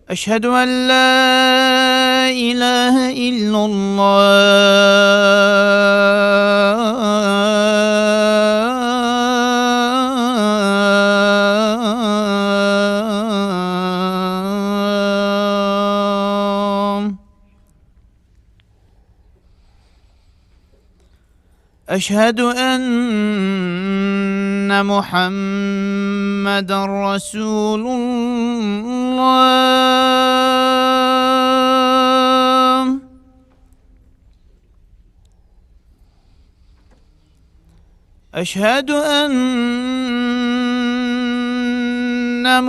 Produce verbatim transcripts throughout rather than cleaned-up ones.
أشهد أن لا إله إلا الله. أشهد أن محمدا رسول الله. أشهد أن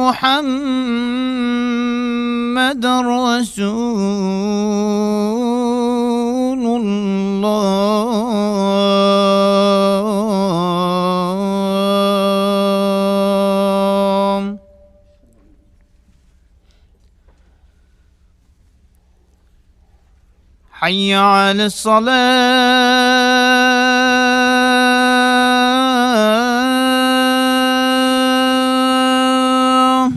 محمدا رسول الله. حي على الصلاة.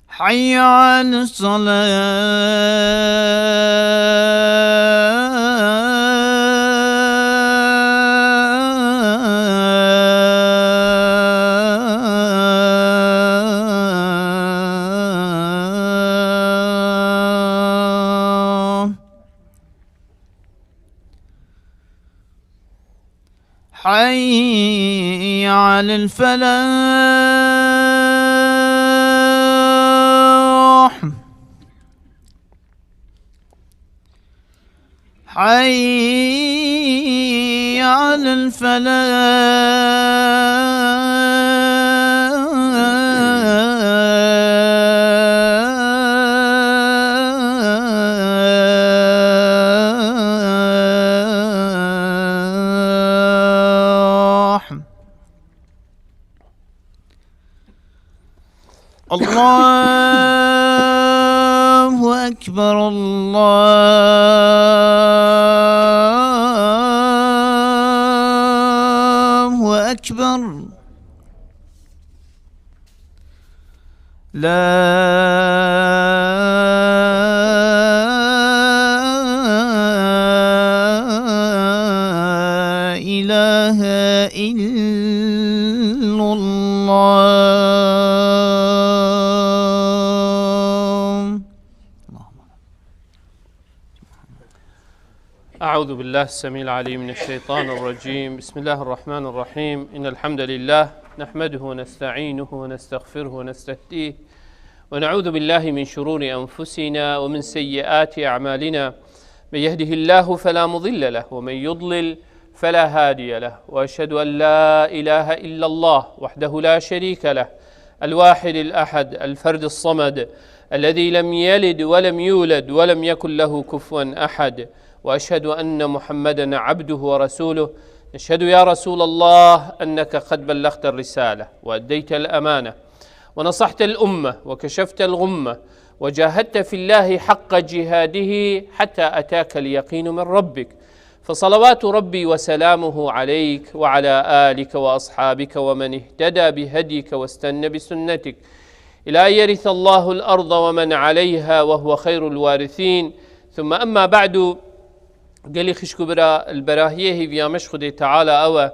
حي على الصلاة. حي على الفلاح. حي على الفلاح. الله أكبر، الله أكبر. لا إله إلا الله. أعوذ بالله السميع العليم من الشيطان الرجيم. بسم الله الرحمن الرحيم. إن الحمد لله نحمده ونستعينه ونستغفره ونستهديه، ونعوذ بالله من شرور أنفسنا ومن سيئات أعمالنا. من يهده الله فلا مضل له، ومن يضلل فلا هادي له. وأشهد أن لا إله إلا الله وحده لا شريك له، الواحد الأحد، الفرد الصمد، الذي لم يلد ولم يولد ولم يكن له كفوا أحد. وأشهد أن محمدا عبده ورسوله. نشهد يا رسول الله أنك قد بلغت الرسالة وأديت الأمانة ونصحت الأمة وكشفت الغمة وجاهدت في الله حق جهاده حتى أتاك اليقين من ربك. فصلوات ربي وسلامه عليك وعلى آلك وأصحابك ومن اهتدى بهديك واستن بسنتك إلى أن يرث الله الأرض ومن عليها وهو خير الوارثين. ثم أما بعد. Gelî xişk û bira, li berahiyê hêviya me ji Xwedê Teala ew e.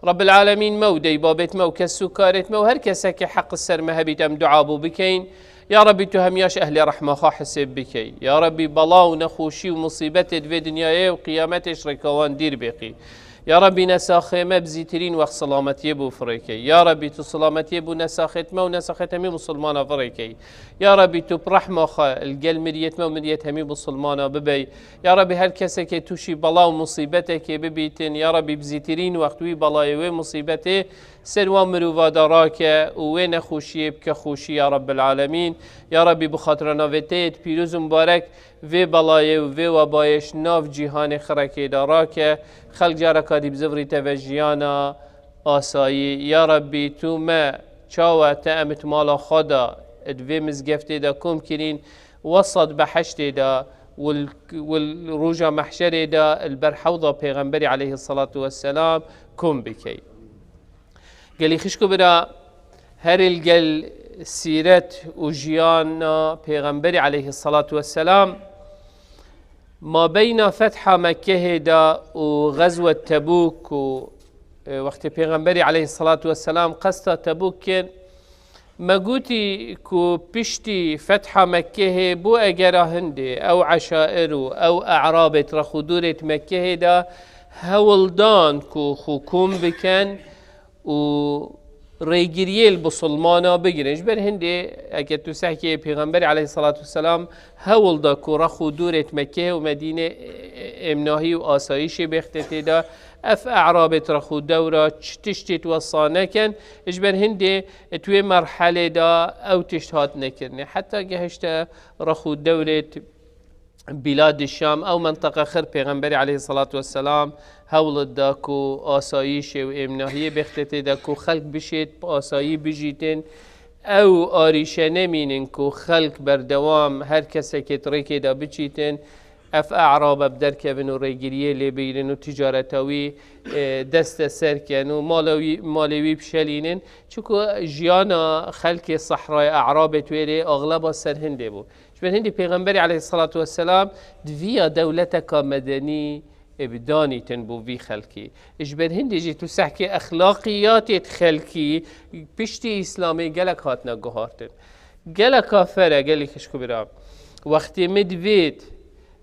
Rebbil Alemîn me û dey babêt me û kes û karêt me û her kesekê heq li ser me hebît em dua bo bikeyin. Ya Rebî, tu hemiya ji ehlê rehma xwe hisêb bikey. Ya Rebî, bela û nexweşî û musîbetê di vê dinyayê û qiyametê ji rêka wan dîr bêqî. Ya Rebî, nesaxê me bi zîtirîn wext silametiyê bo firêkey. Ya Rebî, tu silametiyê bo nesaxêt me û nesaxêt hemî misilmana firêkey. Ya Rebî, tu bi rehma xwe li gel miriyêt me û miriyêt hemî misilmana bibey. Ya Rebî, her kesekê tûşî bela û musîbetekê bibîtin, ya Rebî, bi zîtirîn wext wî belayê, wê musîbetê ser wan mirova de rake û wê nexweşiyê bike xweşî, ya Rebbil Alemîn. Ya Rebî, bi xatira navê te yê pîroz û mibarek vê belayê û vê webayê ji nav cîhanê xirekê de rake. Xelk careka dî bizivirîte ve jiyana asayî. Ya Rebî, tu me çawa te em di mala xwe de, di vê mizgeftê de kom kirîn, wesat behiştê de, wil, wil roja mehşerê de li ber hewda Pêxemberî aleyhissalatu vesselam kom bikey. Gelî xişk û bira, Herî li gel sîret û jiyana Pêxemberî aleyhissalatu vesselam, mabeyna fetha Mekkehê de û Xezwet Tebûk û, e, wextê Pêxemberî aleyhissalatu vesselam qesta Tebûk kir, me gotî ku piştî fetha Mekkehê bo egera hindê ew eşair û ew e'rabêt rex û dûrêt Mekkehê de hewldan ku xwe kom bikin û rêgiriyê li bisilmana bigirin. Ji ber hindê, eke tu sehkê Pêxemberê aleyhissalatu vesselam hewl da ku rex û dûrêt Mekkeyê û Medînê, e, e, êmnahî û asayîşê bêxte tê de, ev e'rabêt rex û dewra çi tiştêt wesa nekin, ji ber hindê tu wê merhelê de ew tişt hat nekirinê. Heta gehişte rex û dewrêt Bîlad Şam, ew menteqe xir Pêxemberê aleyhissalatu vesselam hewl da ku asayîşê û êmnahiyê bêxte tê de ku xelk bişêt, bi asayî bijîtin. Ew arîşe nemînin ku xelk berdewam her kesekê di rêkê de biçîtin. Ev e'rabe bi derkevin û rêgiriyê lê bigrin û ticareta wî, e, deste ser ken û mala wî, malê wî bişelînin. Çiku jiyana xelkê sehrayê e'rabê twêrê axleba ser hindê bû. Ji ber hindî Pêxemberî aleyhissalatu vesselam di viya dewleteka medenî, e, bi danîtin bo vî xelkî. Ji ber hindî jî tu sehkê exlaqiyatê di xelkî piştî Îslamê gelek hatine guhartin. Geleka fere, gelî xişk û bira. Wextê min divêt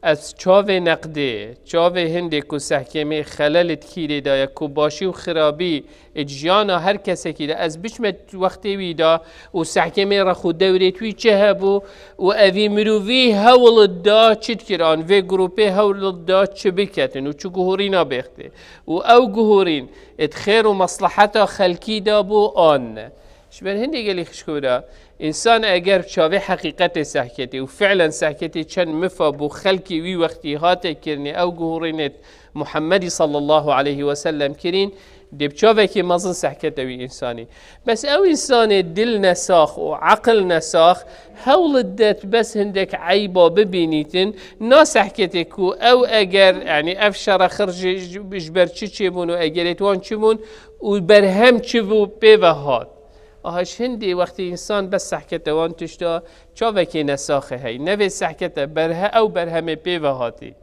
ez çavê neqdê, çavê hindê ku sehkê me xelelê di kîrê de ye, ku başî û xirabî ê di jiyana her kesekî de, ez biçme wextê wî de û sehkê me rex û dewrêt wî çi hebû û evî mirovî hewl da çi dikir, an vê grûpê hewl da çi biketin û çi guhorîna bêxtê û ew guhorîn ê di xêr û mesleheta xelkî de bû an ne. Ji ber hindê gelî xişk û bira, însan eger çavê heqîqetê sehketê û fi'len sehketê çend mifa bo xelkê wî wextî hate kirinê ew guhorînêt Muhammedî sallallahu aleyhi ve sellem kirîn, dê bi çavekê mezin sehkete wî însanî. Bes ew însanê dil nesax û eqil nesax hewl didet bes hindek eyba bibînîtin, na sehketê ku ew eger, yanî ev şere xir ji, ji, ji ber çi çêbûn û egerêt wan çi bûn û berhem çi bû pê ve hat. Aha ji hindê wextê însan bes sehkete wan tişta çavekê nesaxê hey. Nevê sehkete berhe-, ew berhemê pê ve hatî.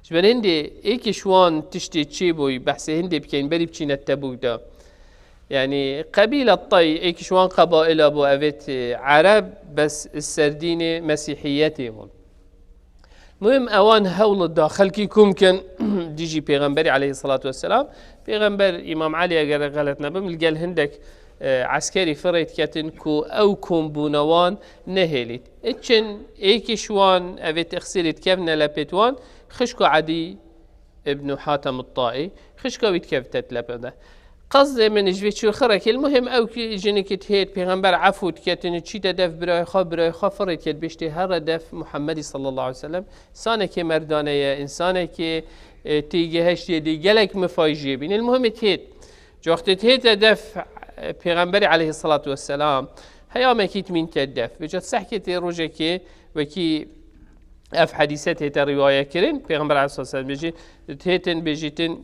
Ji ber hindê êkî ji wan tiştê çêbûyî, behsê hindê bikeyn, berî biçîne Tebûk de. Yanî qebîle Tay, êkî ji wan qebaila bû, evêt, e, Ereb, bes serdînê Mesîhiyetê bûn. Muhim ewan hewl da xelkî kom kin dijî Pêxemberî aleyhissalatu vesselam. Pêxember, Îmam Elî, eger xelet nebim, li gel hindek, e, eskerî firê diketin ku ew kombûna wan nehêlît. Çin êkî ji wan evê texsîrê dikevne lepêt wan, xişko Edî ibn Hatem Taî, xişka wî dikevite lepê de. Qezdê min ji vê çû xirekê, muhim ew ki jinikî dihêt, Pêxember efû diketin, çîte def birayê xwe, birayê xwe firê diket, bêjtê here def Muhammedî sallallahu aleyhi ve sellem. Sanekê merdane ye, însanekê, e, têgihiştê dî gelek mifayî jê bînin. Muhim dihêt. Ji wextê dihête def, e, Pêxemberî aleyhissalatu vesselam, heyamekî dimînte def. Vêca sehkê tê rojekê wekî ev hedîse tête rîwaye kirin. Pêxember aleyhissalatu vesselam bêjî, dihêtin bêjîtin,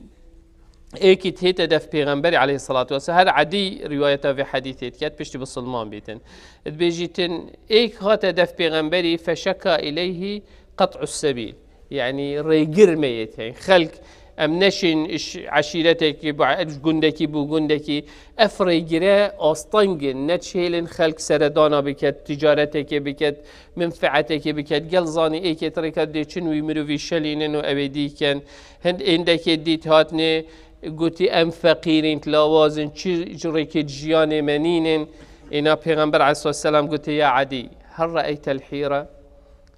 êkî dihête def Pêxemberî aleyhissalatu vesselam, her Edî rîwayeta vê hedîsê diket, piştî bisilman bîtin. Dibêjîtin, êk hate def Pêxemberî, feşeka ileyhî qet'us sebîl. Yanî rêgir meyê tên. Xelk, em neşên ji eşîretekî, ji gundekî bû gundekî. Ev rêgire asteng in, neçêlin xelk seredana biket, ticaretekê biket, menfeetekê biket. Gel zanî êkê tirêka dê çin wî mirovî şelînin û ew ê dî ken. Hind-, hindekê dît hatine, gotî, em feqîr in, lawaz in, çi ji rêkê jiyanê me nînin. Êna Pêxember aleyhissalatu vesselam gotê, ya Edî, hel re'eytel hîre?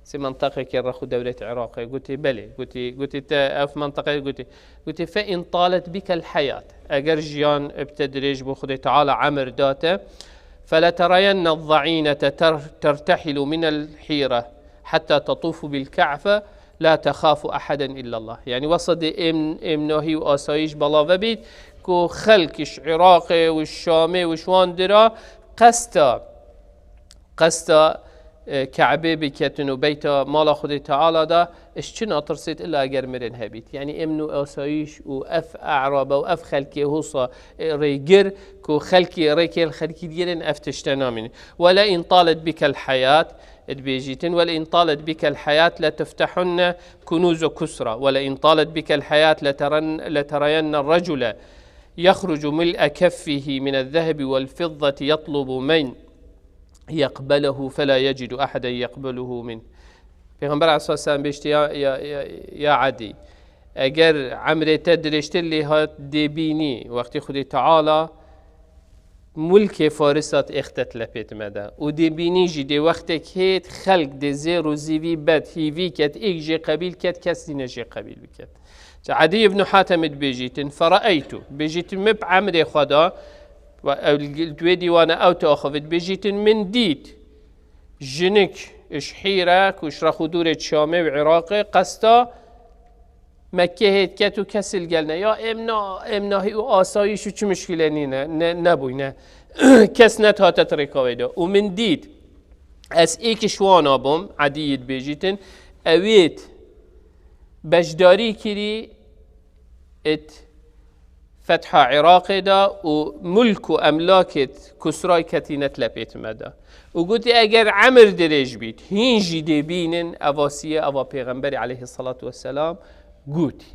Sê menteqekê rex û dewletê Iraqê. Gotê, belê. Gotê, gotê, te ev menteqe gotê. Gotê, fe in talet bikel heyat. Eger jiyan bi te dirêj bû, Xwedê Teala emir da te, feleterayenne za'înete ter-, tertehilu minel hîre hetta tetufu bil ka'fe la texafu eheden illallah. Yanî wesa dê êm-, êmnahî û asayîş bela vebît ku xelk ji Iraqê û ji Şamê û ji wan dira qesta, qesta e, Ke'bê biketin û beyta mala Xwedê Teala da, ji çi natirsêt illa eger mirin hebît. Yanî emn û asayîş û ev e'rabe û ev xelkê husa, e, rêgir ku xelkê rêkê li xelkî digirên ev tişte namînin. Wele in talet bikel heyat, dibêjîtin, wele in talet bikel heyat le tiftehunne kunuzo kusra. Wele in talet bikel heyat le teren-, le terayenne recule yexrucu mil'e keffihi minel zehebi vel fiddeti yetlubu men yeqbelehu fela yecidu aheden yeqbeluhu min. Pêxember aleyhisselam bêjti, ya, ya, ya, ya Edî, eger emrê te dirêjtir lê hat dê bînî, wextî Xwedê Teala mulkê Farisat êxtet lepêt me de. Û dê bînî jî dê wextek hêt xelk dê zêr û zîvî bed hîvî ket, êk jê qebîl ket, kes nîne jê qebîl biket. Ca Edî ibn Hatem dibêjîtin, feraeytu, bêjîtin min bi emrê xwe da, ve ew li wê dîwana ew diaxivit, bêjîtin min dît jinik ji Hîre ku ji rex û dûrê Şamê û Iraqê qesta Mekkehê diket û kes li gel ne. Ya êm na, êm nahî û asayîş û çi muşkile nîne, ne, nebûyne. Kes nedihate tirêka wê de. Û min dît, ez êk ji wana bûm, Edî dibêjîtin, ewêt beşdarî kirî it fetha Iraqê de û mulk û emlakêt kusray ketîne lepêt me de. Û gotî, eger emir dirêj bît, hîn jî dê bînin, eva siye, eva Pêxemberî aleyhisselatu vesselam gotî.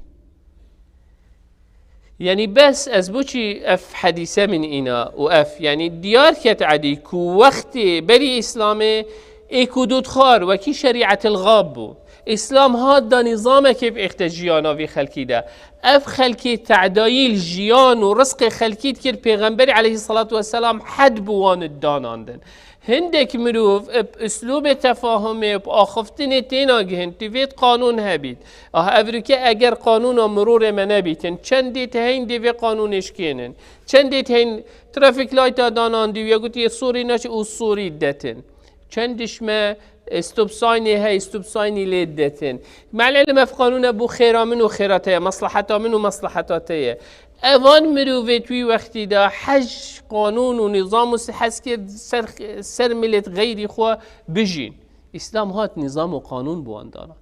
Yanî bes ez boçî ev hedîse min îna û ev, yanî diyar ket Edî ku wextê berî Îslamê ê ku dû dixwar wekî şerîetil xab bû. Îslam hat da nîzamekê bi êxte jiyana vî xelkî de. Ev xelkê tedayî li jiyan û rizqê xelkî dikir, Pêxemberî aleyhisselatu vesselam hed bi wan danandin. Hindek mirov bi uslûbê tefahumê, bi axiftinê têna gihin, divêt qanûn hebît. Ah, evroke eger qanûna mirorê me nebîtin, çendê teheyn dê vê qanûnê şikênin. Çendê teheyn trafik lighta danandî û ya gotî, "Sorî naçe" û sorî detin. Çend dişme, e, stop signê hey, stop signî lê detin. Melelim ev qanûne bû xêra min û xêra te ye, meslaheta min û meslaheta te ye. Evan mirovêt wî wextî de hej qanûn û nîzam û si-, hez kir ser, ser milêt xeyrî xwe bijîn. Îslam hat nîzam û qanûn bi wan danand.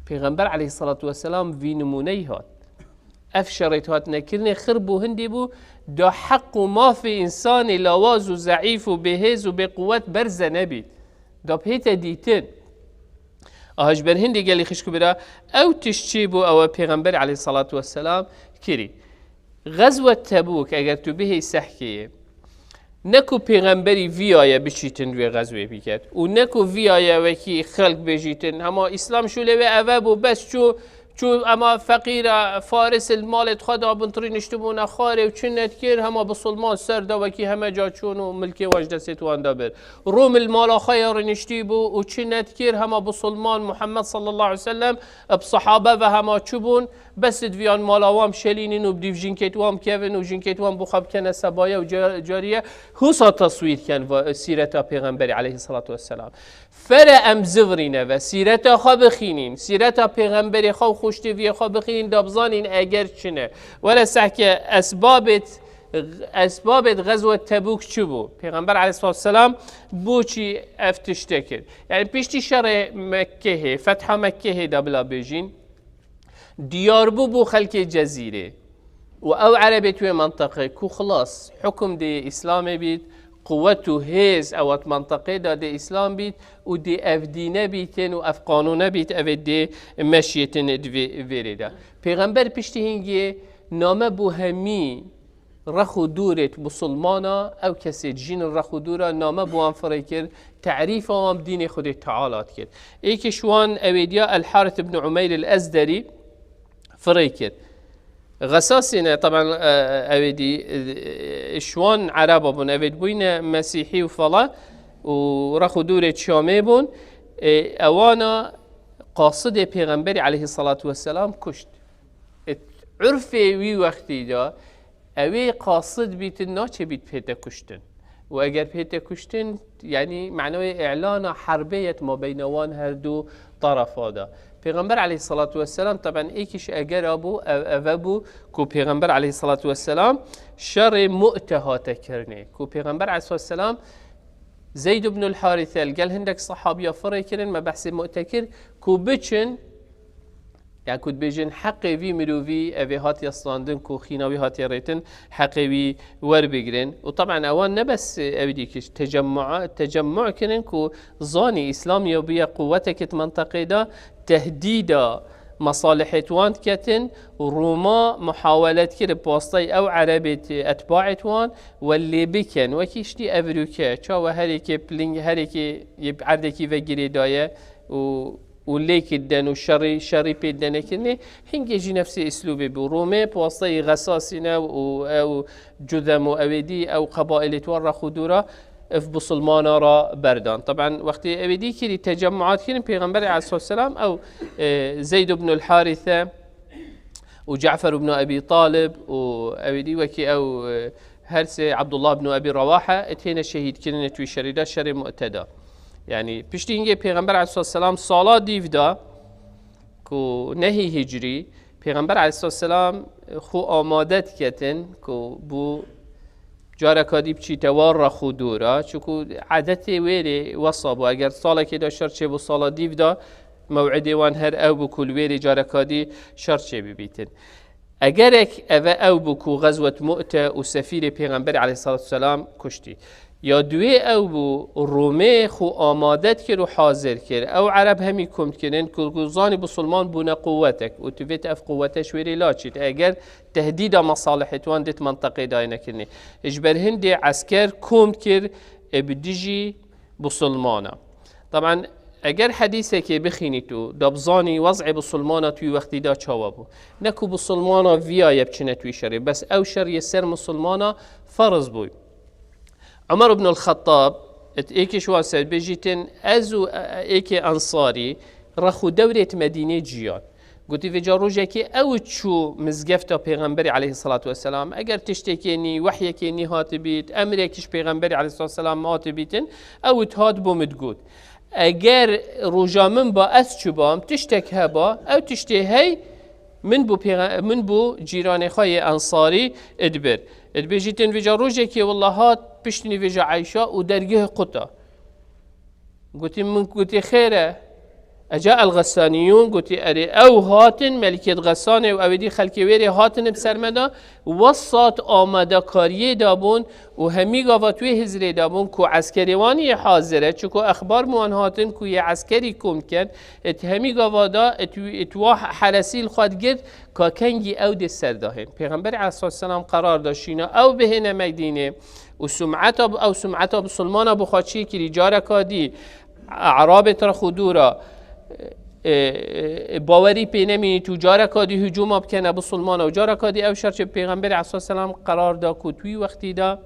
Pêxember aleyhisselatu vesselam vî nimûneyî hat. Ev şerêt hatine kirinê xir bû, hindî bû, da heq û mafê însanê lawaz û zeîf û bêhêz û bêquwet berze nebît. Da bihête dîtin. Aha ji ber hindê gelî xişk û bira, ew tişt çi bû, ew e Pêxemberî aleyhisselatu vesselam kirî. Xezwet Tebûk, eger tu bihêy sehkê ye, ne ku Pêxemberî viyaye biçîtin wê xezwê biket û ne ku viyaye wekî xelk bêjîtin, hema Îslam şûlê wê eve bû, bes çû, çû ema feqîra Faris li malê xwe da bin tirî niştibûne xwarê û çi nedikir, hema bisilman ser da wekî heme ca çûn û milkê wan ji destê wan de bir. Rûm li mala xwe ya rûniştî bû û çi nedikir, hema bisilman Muhammed sallallahu aleyhi ve sellem bi sahabe ve hema çi bûn, bes diviyan mala wan bişelînin û bi dîv jinkêt wan bikevin û jinkêt wan bo xwe bikene sebaye û ca-, cariye. Husa teswîr ken va-, sîreta Pêxemberî aleyhisselatu vesselam. Fere em zivirîne ve sîreta xwe bixînîn, sîreta Pêxemberê xwe û xweşteviyê xwe bixînîn, da bizanîn eger çi ne. Were sehke esbabêt, esbabêt Xezwet Tebûk çi bû? Pêxember aleyhisselatu vesselam boçî ev tişte kir? Yani piştî şerê Mekkehê, fetha Mekkehê de bila bêjîn, diyar bû bo xelkê Cezîrê û ew Erebê tu wê menteqê ku xilas hukum dê Îslamê bît, quwet û hêz ew at menteqê de dê Îslam bît û dê ev dîne bîtin û ev qanûne bît, ev ê dê meşiyêtin di vê, vêrê de. Pêxember piştî hingê name bo hemî rex û dûrêt musulmana, ew kesê dijînin rex û dûra, name bi wan firê kir, terîfa wan bi dînê Xwedê Teala dikir. Êkê ji wan ewêdiya El Harith ibn Umeyr el Ezderî firê kir. Xesasî ne, teben, e, ewêdî, e, ji wan Ereba bûn, ewêd bûyne Mesîhî û fela û rex û dûrê Şamê bûn. E, ewana qasidê Pêxemberî aleyhissalatu vesselam kuşt. E, urfê wî wextî de, ewê qasid bîtin, naçe bît pête kuştin. Û eger pête kuştin, yanî manawê îlana herbê yet mabeyna wan her du tarafa de. Pêxember aleyhissalatu vesselam, teben êkiş egera bû, ev, eve bû ku Pêxember aleyhissalatu vesselam şerê Mu'te hate kirinê. Ku Pêxember aleyhissalatu vesselam Zeyd ibnul Harithe li gel hindek sehabiya firê kirin, me behsê Mu'te kir, ku biçin, ya ku dibêjin heqê vî mirovî ev ê hatiye standin, ku xîna wî hatiye rêtin, heqê wî werbigirin. Û taban ewan ne bes ew dî kir, tecemmu, tecemmu kirin, ku zanî Îslam ya bûye quwetekê di menteqê de, tehdîda mesalihêt wan diketin, Rûma muhawelet kir bi wastayê ew erebêt etbaêt wan we lê bikin. Wekî ştî evrûke, çawa herêkê piling, herêkê yê erdekî ve girêdaye û, û lêkî den û şerî, şerî pê denekirinê, hingê jî nefsê îslûbê bû. Rûmê bi wastayê Xesasîne û ew Cudem û ewêdî ew qebaîlêt wan ra xwe dûra ev bisilmana ra berdan. Taban wextê ewêdî kirî tecemmuat kirin, Pêxemberê aleyhisselam ew, e, Zeyd ibnul Harithe û Cafer ibn Ebî Talib û ewêdî wekî ew, e, her sê Abdullah ibn Ebî Rewahe, e, têne şehîd kirin, e, tûî şerî de, şerê Mu'te de. Yani piştî hingê Pêxember aleyhisselam sala dîv de, ku nehî hicrî, Pêxember aleyhisselam xwe amade diketin ku bû careka dî biçîte war ra xwe dûra, çunku edetê wê rê wesa bû. Eger salekê de şer çêbû, sala dîv de mew'idê wan her ew bû ku li wê rê careka dî şer çêbibîtin. Egerek eve ew bû ku xezwet Mu'te û sefîrê Pêxemberê aleyhisselatu selam kuştî. Ya duwê ew bû, Rûmê xwe amade dikir û hazir kir. Ew Ereb hemî kom dikirin ku, ku zanî bisilman bûne quwetek û tu vêt ev quwete ji wê rê laçît. Eger tehdîda mesalihêt wan dêt menteqê dayine kirinê. Ji ber hindê esker kom dikir, e, bi dijî bisilmana. Taban, eger hedîsekê bixînît û da bizanî wez'ê bisilmana tu wî wextî da çawa bû. Ne ku bisilmana viya ye biçine tu wî şerê, bes ew şer yê ser misilmana ferz bû. Ömer ibn al-Xettab, et êkê ji wan ser bêjîtin, ez û, e, e, êkê Ensarî, rex û dewrêt Medînê ciyan. Gotî, vêca rojekê ew çû mizgefta Pêxemberî aleyhisselatu vesselam, eger tiştekê nî, wehyekê nî hatibît, emrek ji Pêxemberî aleyhisselatu vesselam hatibîtin, ew dihat bo min digot. Eger roja min ba ez çûbam, tiştek heba, ew tiştê hey, min bo pêxe-, min bo cîranê xwe yê Ensarî dibir. Dibêjîtin vêca rojekê willa hat piştî nîvêja Eyşa û dergeh quta. Gotî, min gotî, xêr e. Eca el Xesaniyûn gotî, erê, ew hatin, Melikêt Xesanê û ewêdî xelkê wê rê hatin bi ser me de, wesat amadekariyê dabûn û hemî gava tu wê hizrê dabûn ku eskerê wan yê hazir e, çiko exbar bi wan hatin ku yê eskerî kom dikin, it hemî gava da, it, it wa heresî li xwe digirt, ka kengî ew dê ser dahên. Pêxemberê aleyhisselatu vesselam qerar da şîna ew bihêne Medînê û sumeta, ew sumeta bisilmana bi xwe çê kirî, careka dî E'rabê tira xwe dûra, e, e, bawerî pê nemînît û careka dî hicûma bikene bisilmana û careka dî ew şer çê Pêxemberê aleyhisselatu vesselam qerar da ku tu wî wextî de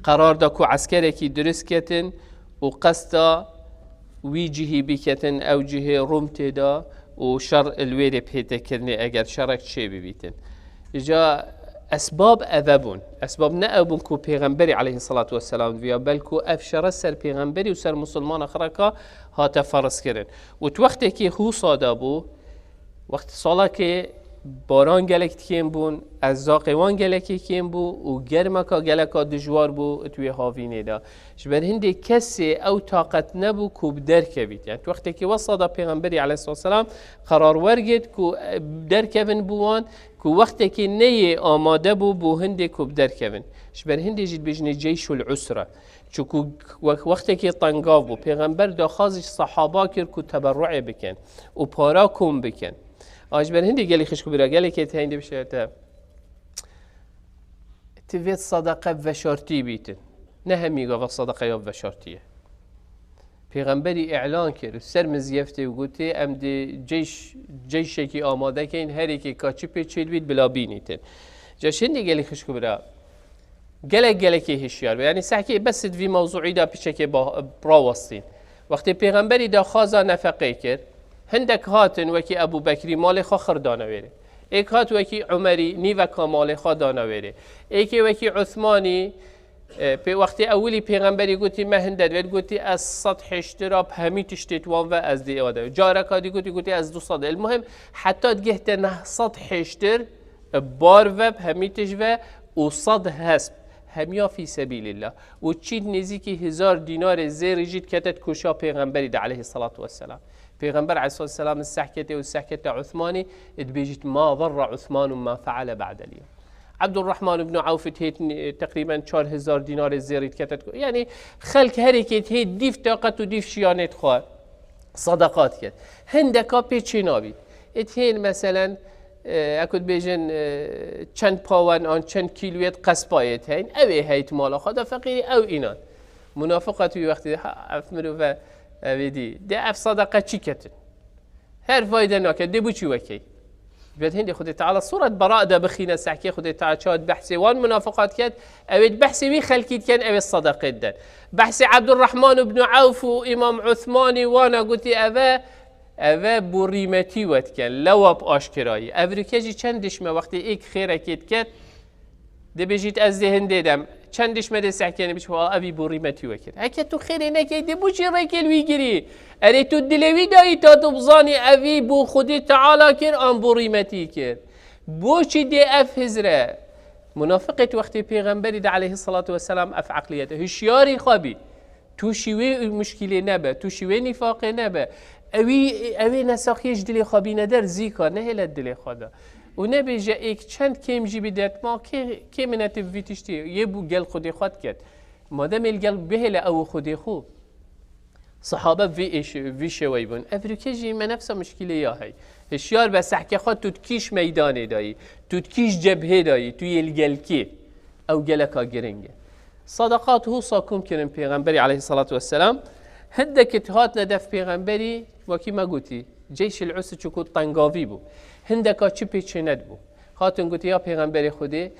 qerar da ku eskerekî dirist ketin û qesta wî cihî biketin, ew cihê Rûm tê de û şer li wê rê pête kirinê eger şerek çê bibîtin. Îca esbab eve bûn. Esbab ne ew bûn ku Pêxemberî aleyhisselatu vesselam diviya, belku ev şere ser Pêxemberî û ser misilmana xireka hate ferz kirin. Û tu wextekî hûsa de bû, wext salekê baran gelek dikêm bûn, erzaqê wan gelekê kêm bû û germeka geleka dijwar bû tu wê havînê de. Ji ber hindê kesê ew taqet nebû ku bi derkevît. Yani tu wextekî wesa da Pêxemberî aleyhisselatu vesselam qerar wergirt ku, e, derkevin bû wan, ku wextekê neyê amade bû, bû hindê ku bi derkevin. Ji ber hindê jî dibêjinê ceyşul usre. Çunku we-, wextekê tengav bû. Pêxember daxwaz ji sehaba kir ku teberruê bikin û para kom bikin. A ji ber hindê gelî xişk û bira, gelekê te hindê bişêrte. Ti vêt sedeqe veşartî bîtin. Ne hemî gava sedeqeya veşartî ye. Pêxemberî îlan kir, ser mizgeftê û gotê, em dê ceyş, ceyşekî amade keyin, herêkê ka çi pê çêdibît bila bînîtin. Ca şindî gelî xişk û bira, gelek gelekê hişyar be. Yani sehkê bes di vî mewzûî de piçekê ba-, rawestîn. Wextê Pêxemberî daxwaza nefeqê kir, hindek hatin wekî Ebû Bekrî malê xwe xir dane wê rê. Êk hat wekî Umerî nîveka malê xwe dane wê rê. Êkê wekî Usmanî, e, pê wextê ewilî Pêxemberî gotî, me hinde divêt, gotî, ez sed hêştir a bi hemî tiştê wan ve ez dê êwa de. Careka dî gotî, gotî, ez du sed. El muhim, heta digihte neh sed hêştir, e, bar ve, bi hemî tişt ve û sed hesp. Hemiya fî sebîlillah. Û çît nêzîkî hezar dînarê zêrî jî dikete di koşa Pêxemberî de aleyhissalatu vesselam. Pêxember aleyhissalatu vesselam sehkete û sehkete Uthmanî dibêjit, "Ma zarra Uthmanu ma feale ba'del yewm." Abdurrahman ibn Awf dihêt, e, teqrîben çar hezar dînarê zêrî dikete di ko-, yanî xelk herêkê dihêt dîv taqet û dîv şiyanê dixwe sadaqat ket. Hindeka pê çê nabî. Ê dihên meselen, e, eku dibêjin, e, çend pawen an çend kîloyê qespayê heyn, ew ê heyt mala xwe da feqîrî ew înan. Munafiqa tu wî wextî, ha, ev mirove, ev ê dî. De ev sadaqa çi ketin? Her fayde nake, de bu çi wekey? Ji ber hindê Xwedê Teala Suret Bera de bixîne sehkê Xwedê Teala çawa behsê wan munafiqat ket, ew ê behsê wî xelkî diken, ew ê sadaqê diden. Behsê Abdurrahman ibn Awf û Îmam Uthmanî wana gotî, eve, eve borîmetî we diken, lewa bi aşkerayî. Ev rike jî çend dişme wextê êk xêrekê diket, dibêjît, "Ez dê hindê dem." Çend dişme dê sehkêne biç, "Wa evî borîmetî we kir." Heke tu xêrê nekey, dê bu çi rêkê li wî girî? Erê tu dilê wî dayî ta tu bizanî evî bo Xwedê Teala kir, an borîmetî kir. Bo çi dê ev hizre? Munafiqê tu wextê Pêxemberî de aleyhissalatu vesselam ev eqliyete. Hişyarî xwe bî. Tûşî wê muşkilê nebe, tûşî wê nîfaqê nebe. Ewî, ewê nesaxiyê ji dilê xwe bîne der, zîka nehêle dilê xwe de. Û nebêje êk çend kêm jî bi dert ma, kê, kê minetiv vî tiştî, yê bû gel Xwedê xwe diket. Madem êl gel bihêle ew û Xwedê xwe. Sahabe vî êş-, vî şêwey bûn. Ev rûkê jî me nefsa muşkilê ya hey. Hişyar be sehke xwe tu dikîş meydanê dayî, tu dikîş cebhê dayî, tu yê li gel kê. Ew geleka giring e. Sadaqat husa kom kirin Pêxemberî aleyhissalatu vesselam. Hindekî hatine def Pêxemberî, wekî me gotî, Ceyşil Usr çiku tengavî bû. Hindeka çi pê çênedibû. Hatin gotî, ya Pêxemberê Xwedê,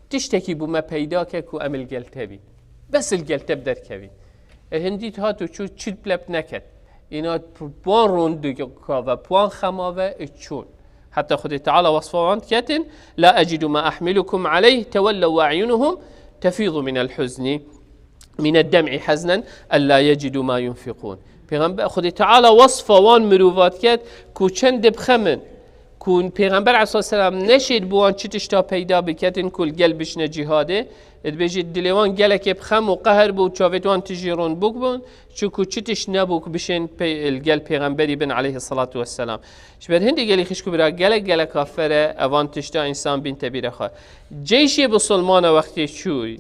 tiştekî bo me peyda ke ku em li gel te bîn. Bes li gel te bi derkevîn. E, hindî hat û çû çi plep neket. Îna p-, puan rûn dika ve, puan xema ve, e, çûn. Heta Xwedê Teala wesfa wan diketin, "La ecidu ma ahmilukum aleyh", tevellew ve e'yunuhum tefidu minel huzni, mined dem'i haznen, ella yecidu ma yunfiqun. Pêxember, Xwedê Teala wesfa wan mirova diket ku çend dibxemin, ku Pêxember aleyhisselam neşêt bi wan çi tişta peyda biketin ku li gel bişne cîhadê, dibêjît dilê wan gelekê bi xem û qeher bû, çavêt wan tijî rûn bûk bûn, çiku çi tişt nebû ku bişên pê-, li gel Pêxemberî bin aleyhissalatu vesselam. Ji ber hindê gelî xişk û bira gelek geleka fere evan tişta însan bîn tebîre xwe. Ceyşê bisilmana wextê çûy,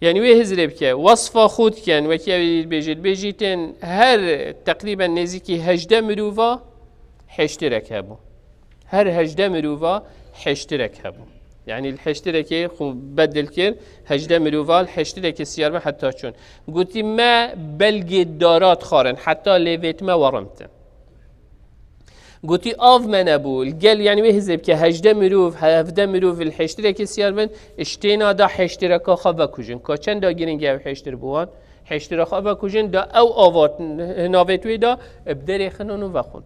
yanî wê hizrê bike, wesfa xwe diken, wekî ew ê dibêjît, dibêjîtin her teqrîben nêzîkî hejdeh mirova heştirek hebû. Her hejdeh mirova heştirek hebû. Yanî li heştirekê xwe bedil kir, hejdeh mirova li heştirekê siyar bin heta çûn. Gotî, me belgê dara dixwarin, heta lêvêt me werimtin. Gotî, av me nebû. Li gel, yanî wê hizê bike, hejdeh mirov, hevdeh mirov li heştirekê siyar bin, ji têna da heştireka xwe vekujin. Ka çenda giring e ew heştir bi wan? Heştira xwe vekujin, da ew ava navêt wê da, bi derê xinin û vexwin.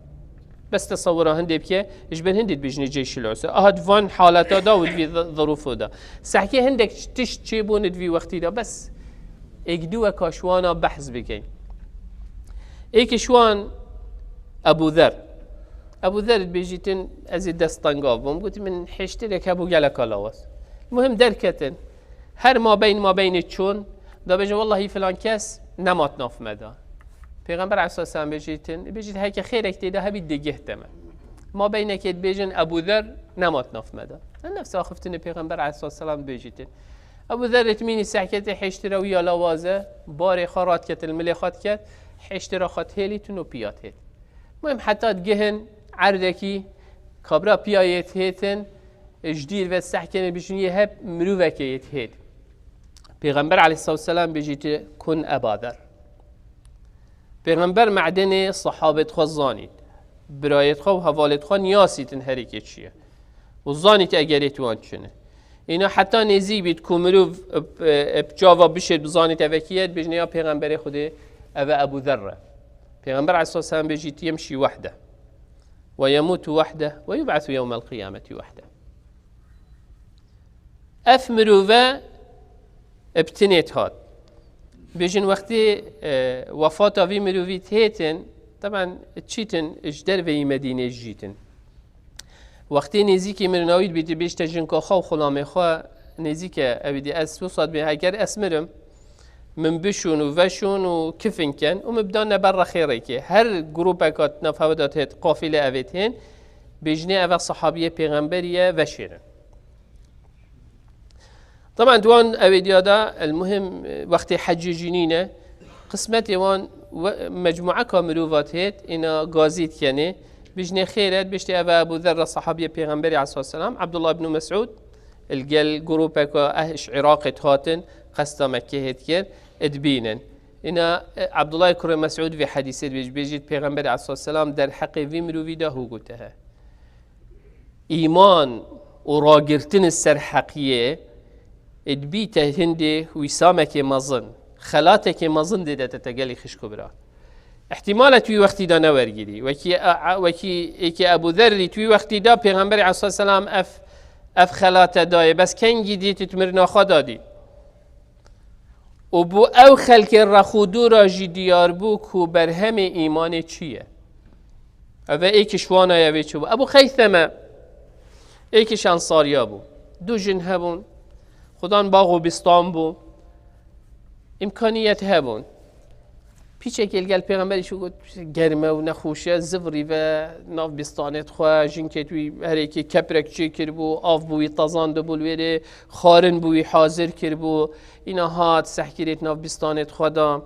Bes tesewira hindê bike, ji ber hindê dibêjinê ceyşil usr. Aha di van haleta da û di vî zirûfo da. Sehkê hindek tişt çêbûn di vî wextî da. Bes êk du weka ji wana behs bikeyn. Êk ji wan Ebu Zer. Ebu Zer dibêjîtin, ez ê dest tengav bûm. Gotin, min hêştirek hebû geleka lawaz. Muhim derketin. Her mabeyn mabeynê çûn, da bêjin, wellahî filan kes nemat nav me da. Pêxember aleyhisselam bêjîtin, bêjît, heke xêrek tê de hebî digihte me. Mabeynekê dibêjin, Ebu Zer nemat nav me da. Nefsa axiftinê Pêxember aleyhisselam bêjîtin. Ebu Zer ritmînî sehketê heştira wî ya lawaze, barê xwe radiketin, milê xwe diket, heştira xwe dihêlîtin û piya dihêt. Muhim heta digihin erdekî, kabra piya yê dihêtin, ji dîr ve sehkene bijiniyê hep mirovekê yê dihêt. Pêxember aleyhissalatu vesselam bêjîti, kun Eba Zer. Pêxember medenê sahabêt xwe zanît. Birayêt xwe û hevalêt xwe niyasîtin herî kê çi ye. Û zanît egerêt wan çi ne. Îna heta nêzî bît ku mirov, e, e, bi çava bişêt bizanît eve kî ye, dibêjne ya Pêxemberê Xwedê, eve Ebu Zer e. Pêxember aleyhissalatu vesselam bêjît, yemşî wehde. Ve yemutu wehde. Ve yub'asu yewmel qiyameti wehde. Ev mirove bi tinê dihat. Bêjin wextê, e, wefata vî mirovî dihêtin, teben çîtin ji derveyî Medînê jîtin. Wextê nêzîkî mirinawî dibî, dibêjte jinka xwe û xulamê xwe, nêzîke ew dî ez wisa dibê, heger ez mirim, min bişûn û veşûn û kifin ken û min bidane ber rexê rêkê. Her grûpeka di nav hewe de têt, qafîle evê tên, bêjinê eve sahabiyê pêxemberî ye, veşêrin. Taban di wan ewêdiya de, el muhim, wextê hecê jî nîne, qismetê wan we-, mecmueka mirova têt, îna gazî dikenê, bijnê xêr e, biştê eve Ebu Zerre sahabiye pêxemberî aleyhisselam, Abdullah ibn Mes'ud, il gel grûpeka eh ji Iraqê hatin, qesta Mekkehê dikir, dibînin. Îna, e, Abdullah kurê Mes'ud vê hedîsê dibêj-, bêjît pêxemberî aleyhisselam derheqê vî mirovî de hû gote he. Îman û ragirtin ser heqiyê, dibîte hindê wîsamekê mezin, xelatekê mezin dê de te gelî xişk û bira. Îhtîmal e tu wî wextî de newergirî. Wekî, a, a, wekî êkê Ebu Zerrî tu wî wextî de pêxemberî aleyhisselam ev, ev xelate dayê. Bes kengî dît tu mirina xwe dadî. Û bû ew xelkê rex û dûra jî diyar bû ku berhemê îmanê çi ye. Ev e êkiş wana ye vê çi bû. Ebu Xeyseme êkiş ensariya bû. Du jin hebûn. Xudan bax û bîstan bû. Îmkaniyet hebûn. Pîçekê li gel pêxemberî şû got, germ e û nexweş e, zivirî ve nav bîstanê dixwe, jinkê wî herêkê keprek çêkiribû, av bû wî tezandibû li wêrê, xwarin bû wî hazir kiribû, îna hat sehkirêt nav bîstanê dixwe da,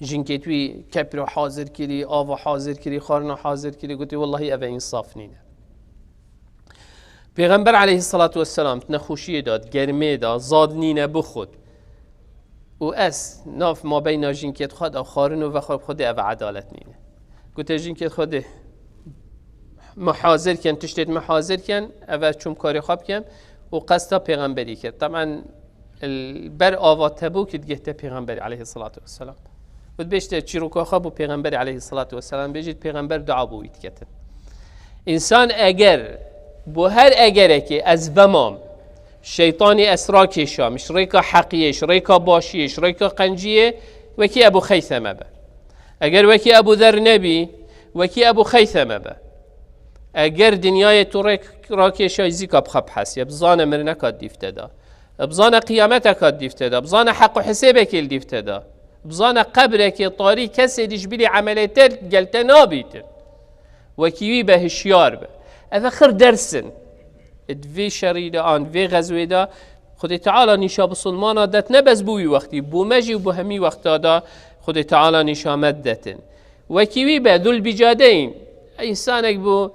jinkê wî kepro hazir kirî, ava hazir kirî, xwarina hazir kirî, gotê, wellahî ev e însaf nîne. Pêxember aleyhisselatu vesselam di nexweşiyê de, di germê de, zad nîne bixwit. Û ez nav mabeyna jinkê xwe de xwarin û vexwe xwe dê ev edalet nîne. Gote jinkê xwe dê me hazir ken, tiştêt me hazir ken, ev ez çûm karê xwe bikem û qesta pêxemberî kir. Taban, li ber ava Tebûkî digihte pêxemberî aleyhisselatu vesselam. Û dibêjte çîroka xwe bû pêxemberî aleyhisselatu vesselam, bêjît pêxember dua bû wî diketin. Însan eger, bo her egerekê ez vemam, şeytanî ez rakêşam, ji rêka heqiyê, ji rêka başiyê, ji rêka qenciyê, wekî Ebu Xeyseme be. Eger wekî Ebu Zer nebî, wekî Ebu Xeyseme be. Eger dinyayê tu rêk rakêşay zîka bi xwe bihesiye, bizane mirineka dîv te da. Bizane qiyameteka dîv te da. Bizane heq û hisêbekê li dîv te da. Bizane qebrekê tarî kesê dî ji bilî emelê te gel te nabîtin. Wekî wî be hişyar be. Ev e xir dersin. Di vê şerî de an vê xezwê de Xwedê Teala nîşa bisilmana det ne bes bû wî wextî, bû me jî û bû hemî wexta de Xwedê Teala nîşa me detin. Wekî wî be Zul Bicadeyn. Însanek bû,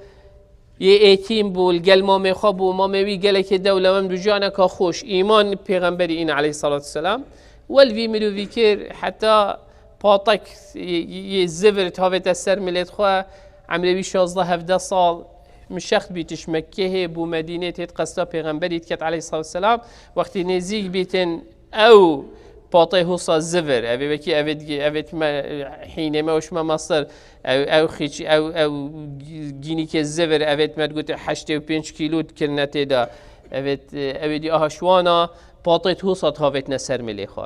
yê êtîm bû, li gel mamê xwe bû, mamê wî gelekê dewlemend bû, jiyaneka xweş, îman pêxemberî îne aleyhissalatu vesselam. Wel vî mirovî kir, heta patek yê, yê zivir tavête ser milêt xwe, emrê wî şazdeh hevdeh sal, mişext bîtiş Mekkehê bû Medînê têt qesta pêxemberî diket aleyhissalatu vesselam. Wextî nêzîk bîtin ew patê husa zivir, evê wekî evê digê, evê me hînê me û şime mesir, ew, ew xîç, ew, ew gînîkê zivir, evê me digote heştê û pênc kîlo dikirine tê de. Evê, evê dî aha şwana patê husa tavêtine ser milê xwe.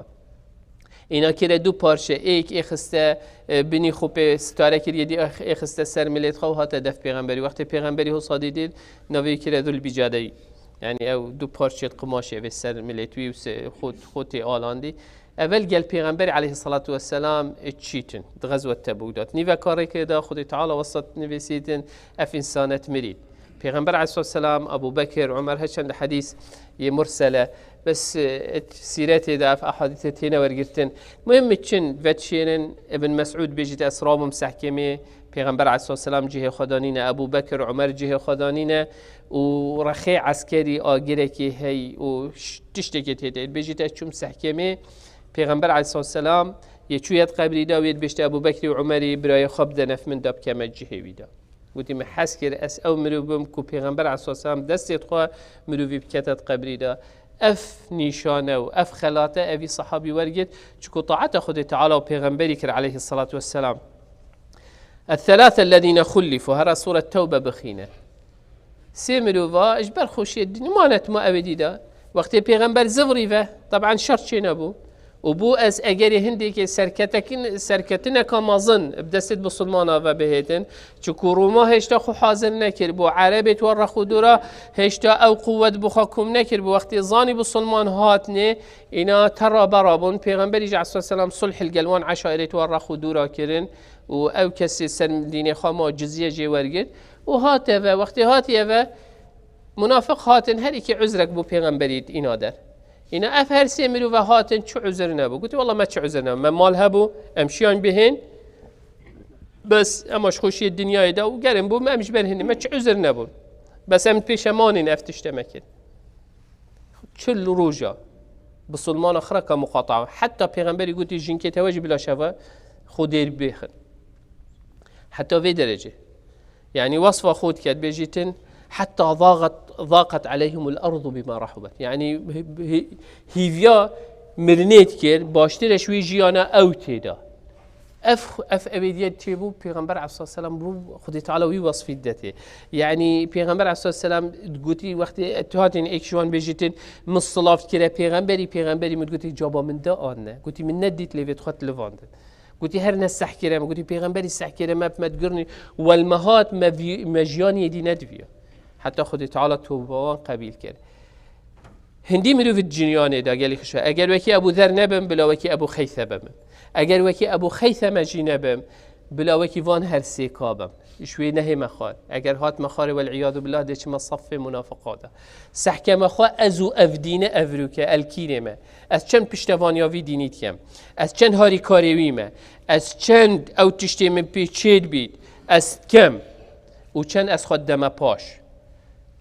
Îna kire du parçe, êk êxiste, e, binî xwe pê stare kiriye, dî êx-, êxiste ser milêt xwe û hate def pêxemberî. Wextê pêxemberî hosa dî dî, navê kire Zul Bicadeyî. Yani ew du parçe qumaşê vê ser milêt wî û se-, xwe, xwe tê alandî. Evel gel pêxemberî aleyhissalatu vesselam, e, çîtin. Di xezwet Tebûk de. Nîveka rêkê de Xwedê Teala wesat nivîsîtin, ev însanet mirî. Pêxember aleyhissalatu vesselam, Ebu Bekir, Umer, her çend hadîs yê mursele, bes, e, et sîretê de ev ehadîsê têne wergirtin. Muhim mi çin vetişênin, Ibn Mes'ud bêjît, ez rabûm sehkemê, Pêxember aleyhissalatu vesselam cihê xwe danîne, Ebu Bekir, Umer cihê xwe danîne û rexê eskerî agirekê hey û ş-, tiştekê tê de. Bêjît, ez çûm sehkemê, Pêxember aleyhissalatu vesselam yê çûye di qebrî de, wê dibêjte Ebu Bekrî û Umerî birayê xwe bide nef min da bikeme cihê wî de. Gotî, min hez kir ez ew mirov bim ku Pêxember aleyhisselam destê xwe mirovî bikete di qebrî de. Ev nîşane û ev xelate evî sahabî wergirt, çiku taeta Xwedê Teala û Pêxemberî kir aleyhissalatu vesselam. الثلاثة الذين خلفوا, hera Sûret Tewbe bixîne. Sê mirova ji ber xweşiyê dinê mane tima ew ê dî de. Wextê Pêxember zivirî ve, teb'en şer çênebû. Û bû ez egerê hindêkê serketekin-, serketineka mezin bi destê bisilmana ve bihêtin, çiku Roma hêşta xwe hazir nekir, bo Erebê tu rex û dûra hêşta ew quwet bi xwe kom nekir, bi wextê zanî bisilman hatnê, îna tera bera bûn. Pêxemberî jî aleyhisselam sulh li gel wan eşairê tu rex û dûra kirin û ew kesê ser dînê xwe ma cizye jê wergirt û hate ve. Wextê hatiye ve, munafiq hatin, her ikî uzrek bo pêxemberî îna der. Îna ev her sê mirove hatin, çi uzr nebû. Gotî, "Wela me çi uzr nebû. Me mal hebû, em şiyan bihên. Bes ema ji xweşiyê dinyayê de û gerin bû, me em ji ber hinî, me çi uzr nebû. Bes em pêşemanîn ev tişte me kir." Çil roja bisilmana xireka muqata. Heta pêxemberî gotî, "Jinkê te we jî bila şeva xwe dêr bêxin." Heta vê derecê. Yani wesfa xwe dike, dibêjîtin, "Heta zaqet, zaqet aleyhimul ardu bima rahubat." Yani hi-, hi-, hîviya mirinê dikir, baştir e ji wî jiyana ew têda. Ev, ev ebediye çêbû, Pêxember aleyhisselam bû, Xwedê Teala wî wesfî detê. Yani Pêxember aleyhisselam gotî, wextê tu hatin êk ji wan bêjîtin, "Min silav kire pêxemberî, pêxemberî min gotî, 'Caba min de an ne.'" Gotî, "Min nedît, lê vê dixwet livandin." Gotî, "Her ne seh kire me." Gotî, "Pêxemberî seh kire me, bi me digirnî, wel me hat, me vî-, me jiyanê dî nediviya." Heta Xwedê Teala toba wan qebîl kir. Hindî mirov di cinyanê de gelî xişe. Eger wekî Ebû Zer nebim, bila wekî Ebû Xeyse bim. Eger wekî Ebû Xeyse me jî nebim, bila wekî van her sê ka bim. Ji wê nehê me xwar. Eger hat me xwarê, wel iyadu billah, dê çime safê munafiqa de. Sehke me xwe ez û ev dîne evrûke, elkînê me. Ez çend piştevaniya vî dînî dikem. Ez çend harîkarê wî me. Ez çend ew tiştê min pê çê dibît. Ez dikem. Û çend ez xwe dideme paş.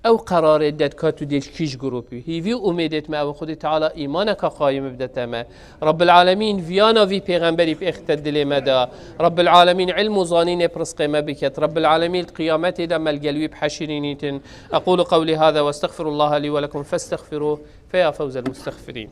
Ew qerarê dedka tu dê ji kîj grûpî. Hîvî û umêdêt me ew Xwedê Teala îmaneka qayim bidete me. Rabbil Alemîn viyana vî pêxemberî bêxite dilê me de. Rabbil Alemîn ilm û zanînê pirisqê me biket. Rabbil Alemîn di qiyametê de me li gel wî biheşirînîtin. Eqûlu qewlî hâzâ ve estexfirullâhe lî ve lekum festexfirûh fe ya fewzel mustexfirîn.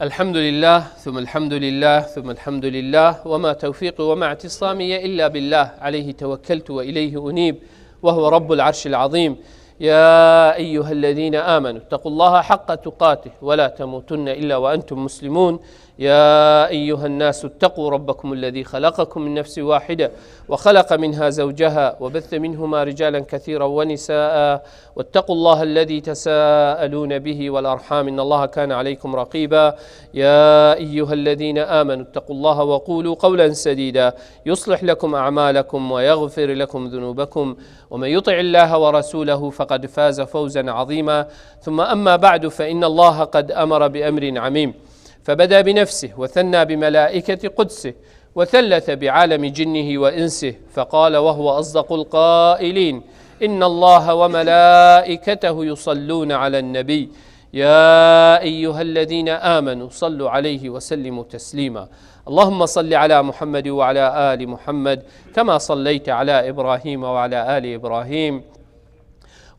الحمد لله، ثم الحمد لله، ثم الحمد لله، وما توفيقي وما اعتصامي إلا بالله، عليه توكلت وإليه أنيب، وهو رب العرش العظيم. يا أيها الذين آمنوا اتقوا الله حق تقاته ولا تموتن إلا وأنتم مسلمون. يا أيها الناس اتقوا ربكم الذي خلقكم من نفس واحدة وخلق منها زوجها وبث منهما رجالا كثيرا ونساء واتقوا الله الذي تساءلون به والأرحام إن الله كان عليكم رقيبا. يا أيها الذين آمنوا اتقوا الله وقولوا قولا سديدا يصلح لكم أعمالكم ويغفر لكم ذنوبكم ومن يطع الله ورسوله فقد فاز فوزا عظيما. ثم أما بعد فإن الله قد أمر بأمر عميم فبدأ بنفسه وثنى بملائكة قدسه وثلث بعالم جنه وإنسه فقال وهو أصدق القائلين: إن الله وملائكته يصلون على النبي يا أيها الذين آمنوا صلوا عليه وسلموا تسليما. اللهم صل على محمد وعلى آل محمد كما صليت على إبراهيم وعلى آل إبراهيم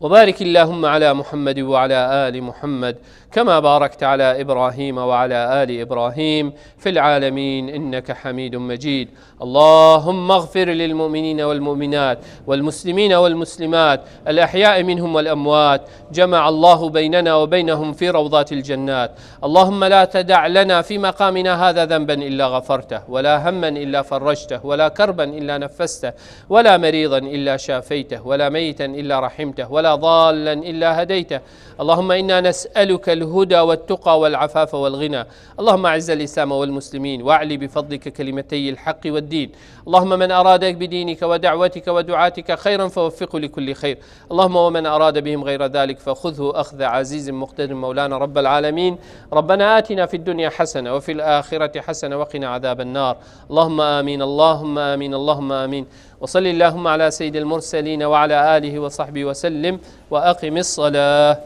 وبارك اللهم على محمد وعلى آل محمد كما باركت على إبراهيم وعلى آل إبراهيم في العالمين إنك حميد مجيد. اللهم اغفر للمؤمنين والمؤمنات والمسلمين والمسلمات الأحياء منهم والأموات. جمع الله بيننا وبينهم في روضات الجنات. اللهم لا تدع لنا في مقامنا هذا ذنبا إلا غفرته، ولا هما إلا فرجته، ولا كربا إلا نفسته، ولا مريضا إلا شافيته، ولا ميتا إلا رحمته، ولا ضالا إلا هديته. اللهم إنا نسألك الهدى والتقى والعفاف والغنى. اللهم أعز الإسلام والمسلمين، وأعل بفضلك كلمتي الحق والدين. اللهم من أراد بدينك ودعوتك ودعاتك خيرا فوفقه لكل خير. اللهم ومن أراد بهم غير ذلك فخذه أخذ عزيز مقتدر. مولانا رب العالمين، ربنا آتنا في الدنيا حسنة وفي الآخرة حسنة وقنا عذاب النار. اللهم آمين، اللهم آمين، اللهم آمين. وصل اللهم على سيد المرسلين وعلى آله وصحبه وسلم وأقم الصلاة.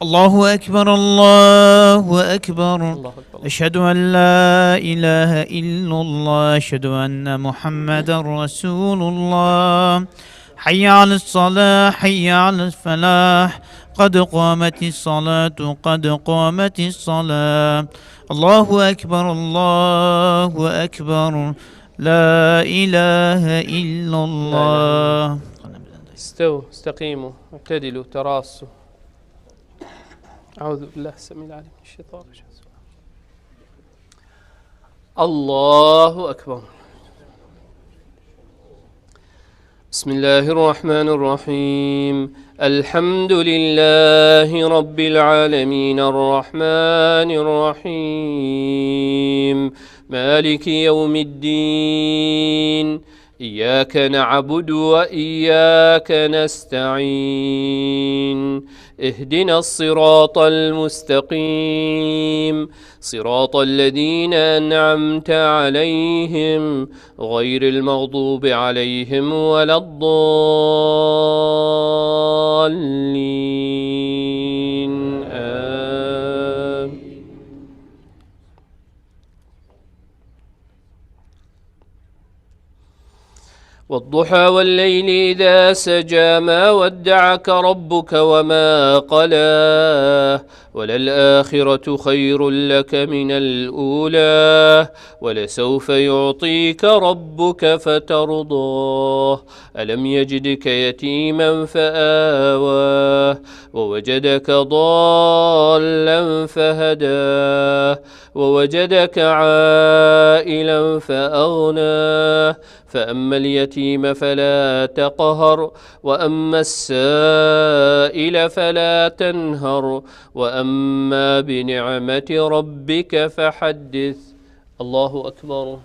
الله أكبر، الله أكبر. الله أكبر. أشهد أن لا إله إلا الله، أشهد أن محمدا رسول الله. حي على الصلاة، حي على الفلاح، قد قامت الصلاة، قد قامت الصلاة. الله أكبر، الله أكبر. لا إله إلا الله. استووا، استقيموا، اعتدلوا، تراصوا. أعوذ بالله السميع العليم من الشيطان الرجيم. الله أكبر. بسم الله الرحمن الرحيم. الحمد لله رب العالمين الرحمن الرحيم مالك يوم الدين. إياك نعبد وإياك نستعين. اهدنا الصراط المستقيم. صراط الذين أنعمت عليهم غير المغضوب عليهم ولا الضالين. آمين. والضحى والليل إذا سجى ما ودعك ربك وما قلى وللآخرة خير لك من الأولى ولسوف يعطيك ربك فترضى ألم يجدك يتيما فآوى ووجدك ضالا فهدى ووجدك عائلا فأغنى فأما اليتيم فلا تقهر وأما السائل فلا تنهر وأما بنعمة ربك فحدث. الله أكبر.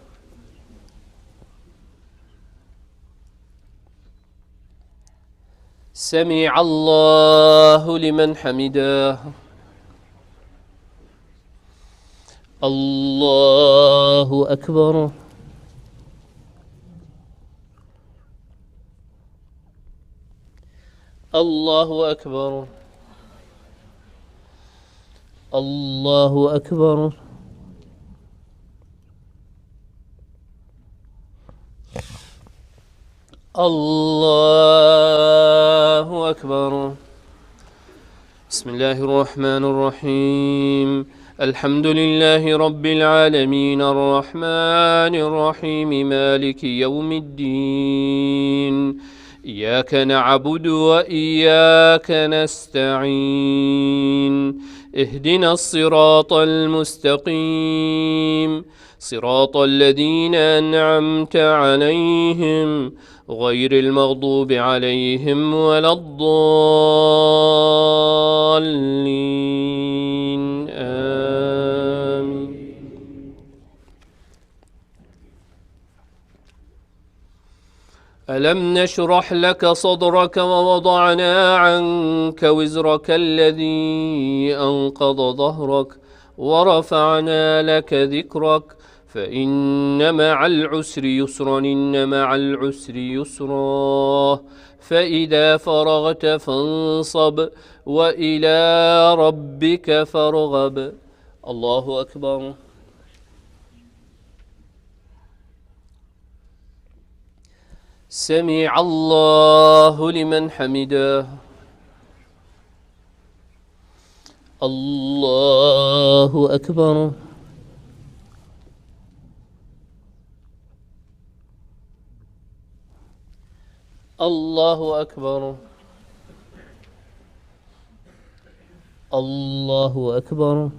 سمع الله لمن حمده. الله أكبر. الله أكبر. الله أكبر. الله أكبر. بسم الله الرحمن الرحيم. الحمد لله رب العالمين الرحمن الرحيم مالك يوم الدين. إياك نعبد وإياك نستعين. اهدنا الصراط المستقيم. صراط الذين أنعمت عليهم غير المغضوب عليهم ولا الضالين. آمين. ألم نشرح لك صدرك ووضعنا عنك وزرك الذي أنقض ظهرك ورفعنا لك ذكرك فإن مع العسر يسرا إن مع العسر يسرا فإذا فرغت فانصب وإلى ربك فارغب. الله أكبر. سمع الله لمن حمده. الله أكبر. الله أكبر. الله أكبر.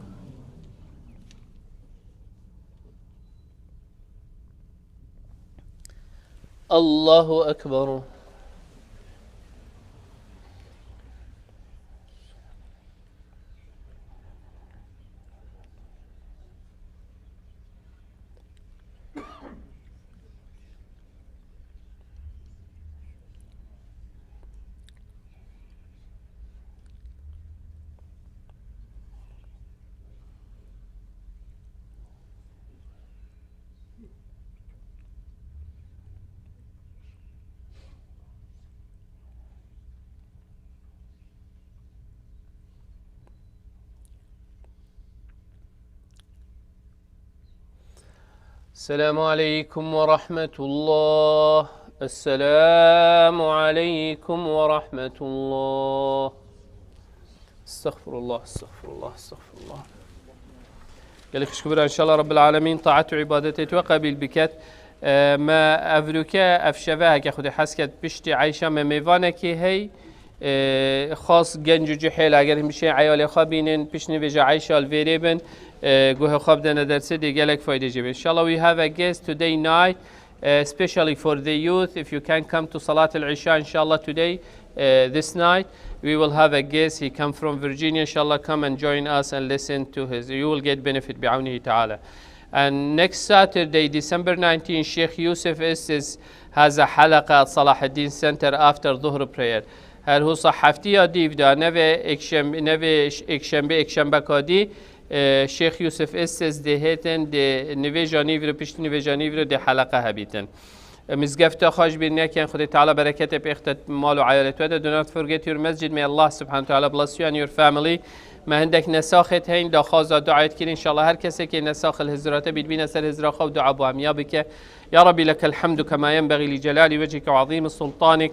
الله أكبر. السلام عليكم ورحمة الله. السلام عليكم ورحمة الله. استغفر الله، استغفر الله، استغفر الله. Gelek xişk bira, inşallah Rabbil Alemin taat û îbadetê te qebîl biket. E, me evroke, ev şeve heke Xwedê hez ket piştî Eyşa me mêvanekê hey. E, xas genc û cihêl eger him bişên eyalê xwe bînin, pişt nivêja Eyşa li vêrê bin, e, guhê xwe bidene dersê dê gelek fayde jê be. Inshallah we have a guest today night, uh, especially for the youth. If you can come to Salat al-Isha, inshallah today, uh, this night, we will have a guest. He come from Virginia. Inshallah, come and join us and listen to his. You will get benefit بعونه تعالى. And next Saturday, December nineteenth, Sheikh Yusuf Estes has a halaqa at Salahuddin Center after Dhuhr prayer. Her husa heftiya dîv da, neve ekşem-, neve ş-, ekşembe, ekşembeka dî, e, Sheikh Yusuf Estes dê hêtin, dê nivêja nîvro, pişt nivêja nîvro dê halaqa hebîtin. E, mizgefta xwe ji bîr nekin, Xwedê Teala bereketê pêxte mal û eyalê we de. Do not forget your masjid. May Allah subhanahu wa ta'ala bless you and your family. Me hindek nesaxêt heyn, daxwaza duayê dikir. Inshallah her kesekê nesax li hizrate bît, bîne ser hizra xwe û dua bo em ya bike. يا رب لك الحمد كما ينبغي لجلال وجهك وعظيم سلطانك.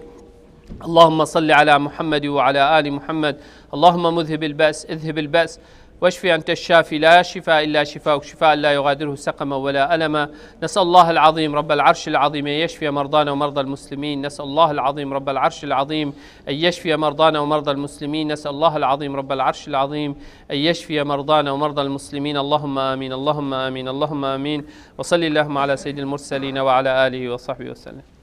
اللهم صل على محمد وعلى آل محمد. اللهم مذهب البأس، اذهب البأس، واشف أنت الشافي، لا شفاء إلا شفاؤك، شفاء لا يغادره سقما ولا ألما. نسأل الله العظيم رب العرش العظيم أن يشفي مرضانا ومرضى المسلمين. نسأل الله العظيم رب العرش العظيم أن يشفي مرضانا ومرضى المسلمين. نسأل الله العظيم رب العرش العظيم أن يشفي مرضانا ومرضى المسلمين. اللهم آمين، اللهم آمين، اللهم آمين. وصل اللهم على سيد المرسلين وعلى آله وصحبه وسلم.